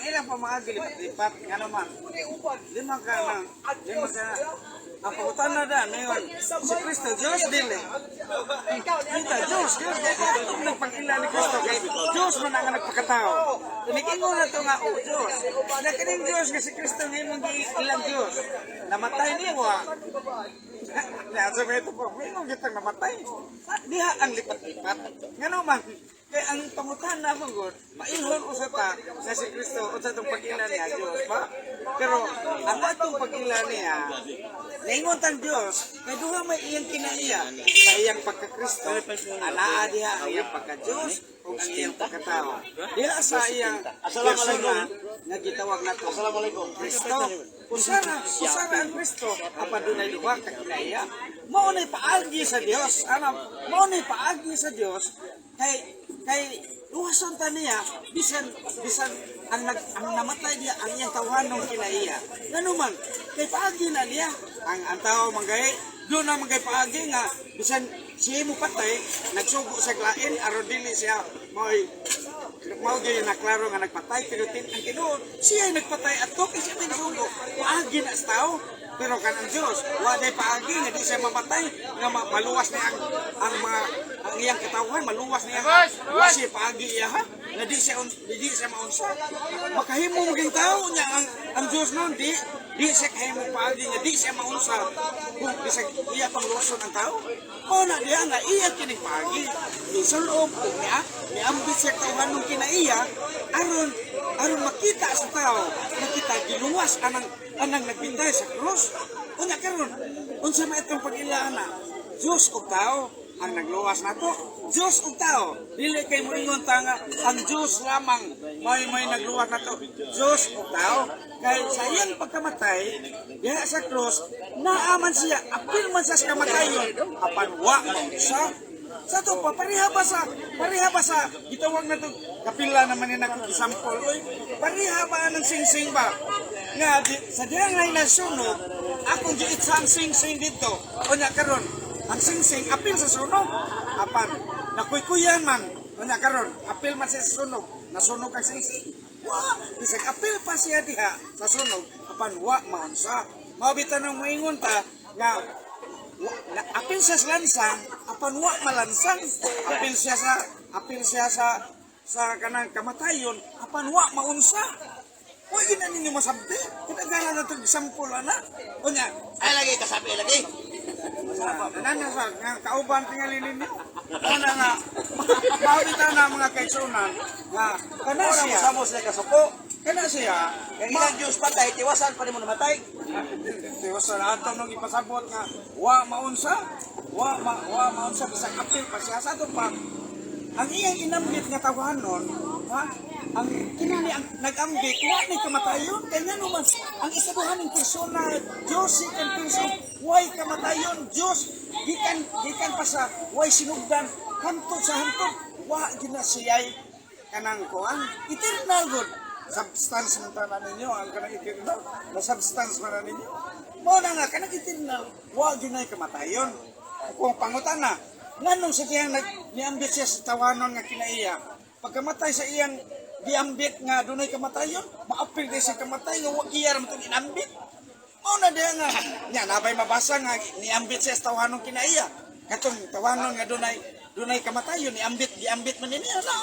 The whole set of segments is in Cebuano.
Ang ilang pamaagi lipat-lipat nga naman. Lima ka na, lima ka na. Ang pangutana da, ngayon, si Kristo, Diyos dili. Kita, Diyos, Diyos, kay atong nagpag-ila ni Kristo, kay Diyos man ang nagpakatao. Tinikingon na to nga, oh Diyos. Na kining Diyos, kasi Kristo ngayon mong ilang Diyos. Namatay niya, wa. Nasa may ito po, may mong kitang namatay. Diha ang lipat-lipat. Nga naman, kay ang pangutana mo gud, mailhon usa ta sa si Kristo unsa tong pag-ila niya Dios ba? Pero ang atong pag-ila niya, naingon tang Dios, kay duha may iyang kinaiya sa iyang pagka-Kristo. Anaa diha ang iyang pagka-Dios ug ang iyang pagkatao. Diha sa iyang persona nga gitawag nato Kristo. Usara, usara ang Kristo, apan dunay duha ka kinaiya. Mao nay paagi sa Dios. Ano? Mao nay paagi sa Dios kay kay luwason ta niya bisan bisan ang nag ang namatay niya ang iyang tawhanong kinaiya. Ngano man kay paagi na niya ang tao manggay doon na manggay paagi nga bisan siya mo patay nagsugo sa lain aron dili siya mo'y mao gyud na klaro nga nagpatay, pero ang tinuod siya ay nagpatay at kay siya may nasugo paagi na sa tao. Pero kan ang Diyos wa day paagi nga di siya mamatay nga maluwas niya ang mga ang iyang katawhan, maluwas niya, wa siya paagi iya ha nga di siya di siya maunsa makahimo maging tao niya. Ang Diyos noon di di siya kahimo paagi nga di siya maunsa kung bisag iya pang luwason ang tao. Mao na diha nga iya kining paagi isulob ug niya niambit siya tawhanong kinaiya aron aron makita sa tao nga kita giluwas anang anang nagbintay sa krus. Unya karon, unsa man itong pag-ila ana? Diyos ug tao ang nagluwas nato. Diyos ug tao. Dili kay moingon ta nga ang Diyos lamang may may nagluwas nato. Diyos ug tao. Kay sa iyang pagkamatay diha sa krus, naaman siya, apil man siya sa kamatayon, apan wa siya sa to pa pareha ba sa gitawag na to kapila naman ni nagkisampol, oy, pareha ba ng singsing ba nga di, sa diha nga nasunog akong giitsa ang singsing dito. Unya karon ang singsing apil sa sunog apan nakuykuyan man. Unya karon apil man siya sa sunog, nasunog ang singsing, wa bisag apil pa siya diha sa sunog apan wa maunsa. Mao bitaw nang moingon ta nga apil siya sa lansang apan wa malansang, apil siya sa kanang kamatayon apan wa maunsa. Wa gyud na ninyo masabti kinagana na itong example ana. Unya Ay lagi kasabi lagi. Nana sa nga kauban tingali ninyo. Ana nga mao bitaw na mga kaigsunan nga kana Ora mo siya samo sila kasuko. Kana siya. Kay ilang Diyos patay, tiwasan pa nimo namatay. Tiwas sa ato nung ipasabot nga wa maunsa, wa maunsa bisag apil pa siya sa ato pa. Ang iyang inambit nga tawanon, ha? Ang kinani ang nag-ambit wa ni kamatayon kay ngano man ang isaduhaning persona Dios, second person, way kamatayon. Dios gikan gikan pa sa way sinugdan hantod sa hantod wa gyud na siya'y kanang kuan eternal good substance man tanan ninyo. Ang kanang eternal na substance man na ninyo, mao na nga kanang eternal wa gyud nay kamatayon. Kung pangutana nganong sa diyang nag niambit siya sa tawanon nga kinaiya, pagkamatay sa iyang giambit nga dunay kamatayon, maapil di sa kamatay nga wa iya ra man itong inambit. Mao na diya nga nya nabay mabasa nga niambit siya sa tawanon kinaiya, katong tawanon nga dunay dunay kamatayon, niambit giambit man niya na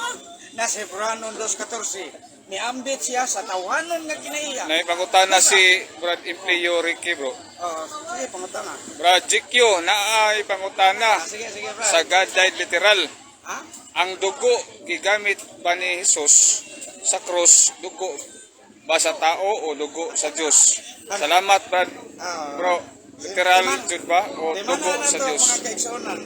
nasa Hebreo 2:14, niambit siya sa tawanon nga kinaiya. Naipangutana si Brad Empleo Ricky, bro. Oh, sige, pangutana. Brad GQ, naay pangutana Ah, sige sige Brad. Sa God died literal. Ha. Ang dugo gigamit ba ni Jesus sa krus, dugo ba sa tao o dugo sa Dios? Salamat, Brad. Ah. Bro, literal jud ba o Di man dugo na sa to, Dios? mga kaigsuonan.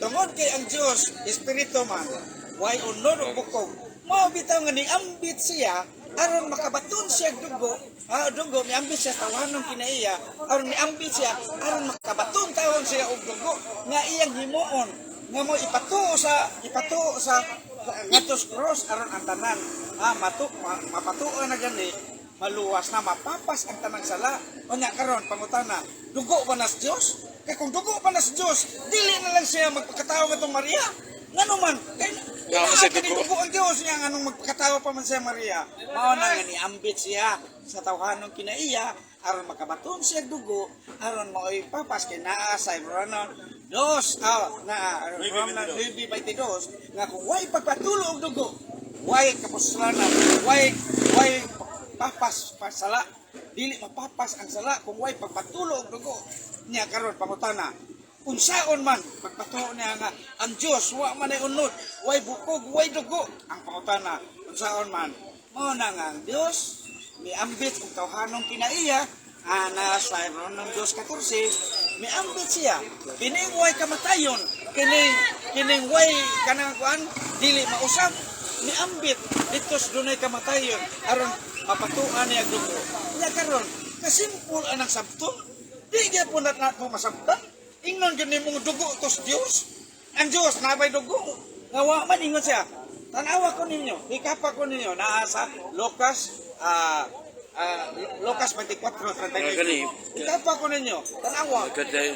Tungod kay ang Dios espiritu man, way unod og bukog. Mao bitaw nga niambit siya aron makabaton siya og dugo, ah, dugo niambit siya tawanong kinaiya, aron niambit siya aron makabaton tawon siya og dugo nga iyang himuon nga mo ipatuo sa ngadto sa cross aron ang tanan ah mapatuo na gani, maluwas na, mapapas ang tanang sala. Unya karon pangutana, dugo ba nas Dios? Kay kung dugo pa nas Dios, dili na lang siya magpakatao ngatong Maria. Ngano man kay Naa man siya Kini dugo. Dugo ang Dios niya, anong magpakatawa pa man siya Maria. Mao na nga niambit siya sa tawhanong kinaiya aron makabaton siya dugo, aron maoy papas kay naa sa Ibrano dos, naa Romano 9:22 nga kung way pagpatulo og dugo, way kapuslanan, way papas pa sala, dili mapapas ang sala kung way pagpatulo og dugo niya. Karon pangutana, unsaon man pagpatuo niya nga ang Dios wa man ay unod, way bukog, way dugo? Ang pangutana, unsaon man? Mao na nga ang Dios miambit og tawhanong kinaiya ana sa Romano 2:14. Miambit siya kining way kamatayon, kining kining way kanang kuan, dili mausab. Miambit dito sa dunay kamatayon aron mapatuan niya ang dugo niya. Karon kasimpol anang sabton, di gyapon na nato masabtan. Ingnon gyud nimong dugo tos Dios. Ang Dios nabay dugo nga wa man ingon siya. Tanawa ko ninyo, ikapa ko ninyo naa sa Lucas Lucas 24:39. Ikapa ko ninyo, tanawa.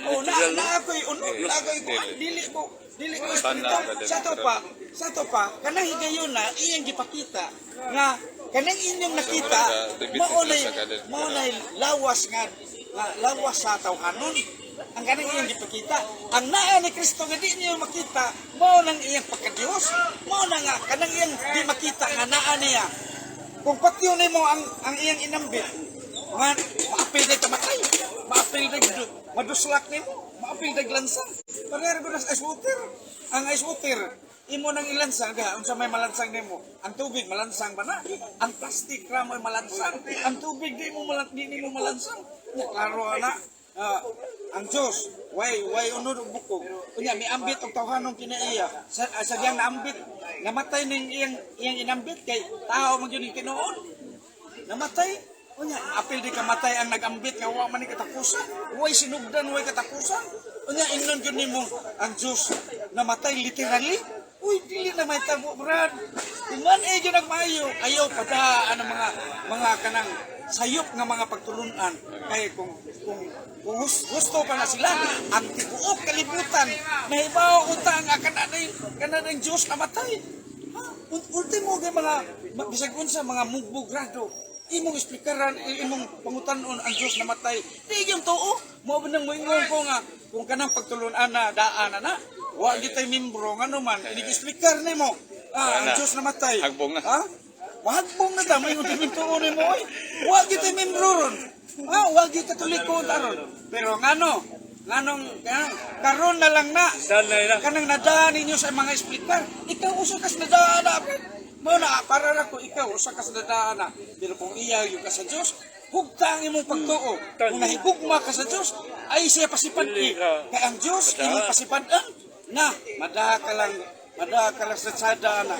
Oh, na na ako'y unod, na ako'y kuan, dili ko Sana, espiritu. Sa to pa, kanang higayon na iyang gipakita nga kanang inyong nakita mao nay lawas nga lawas sa tawhanon ang kanang iyang gipakita. Ang naa ni Kristo nga di niyo makita, mao nang iyang pagkadiyos, mao na nga kanang iyang di makita nga naa niya. Kung patyon nimo ang iyang inambit, nga maapil day tamatay, maapil day maduslak nimo, maapil day lansang. Pareha ra sa ice water. Ang ice water, imo nang ilansang ga, unsa may malansang nimo? Ang tubig malansang ba na? Ang plastic ra mo'y malansang. Ang tubig di nimo malansang. Nya klaro ana. Ah, ang Diyos, way unod og bukog. Unya miambit og tawhanong kinaiya. Sa diyang naambit, namatay ning iyang inambit kay tao man gyud ning tinuod. Namatay. Unya apil di kamatay ang nagambit nga wa man ni katapusan. Way sinugdan, way katapusan. Unya ingnon gyud nimo ang Diyos namatay literally. Uy, dili na may tabo, Brad. Ingon eh gyud nagmaayo. Ayaw padaan ang mga kanang sayop nga mga pagtulunan kay kung gusto pa na sila ang tibuok kalibutan nahibaw unta nga kanang Diyos namatay. Ha? Ultimo kay mga bisag unsa mga mugbog grado imong esplikaran, imong pangutanon ang Diyos namatay, di yung tuo mo ba nang moingon ko nga kung kanang pagtulunan na daan na na wa gitay membro, ngano man inig-esplikar nimo ang Wala. Diyos namatay? Hagbong na. Ha? Wagbong na ta, may ultimong tuo nimo oy. Wa gitay membro ron. Ha, wa gyud Katoliko taron. Pero ngano? Nganong karon na lang na. Kanang nadaan ninyo sa mga esplikar, ikaw usa kas nadaan na. Mao na para ra ko ikaw usa kas nadaan na. Pero kung iya yung ka sa Dios, hugta ang imong pagtuo. Kung nahigugma ka sa Dios, ay siya pasipad-i. Kay ang Dios imong pasipad-an na madaha ka lang sa sada na.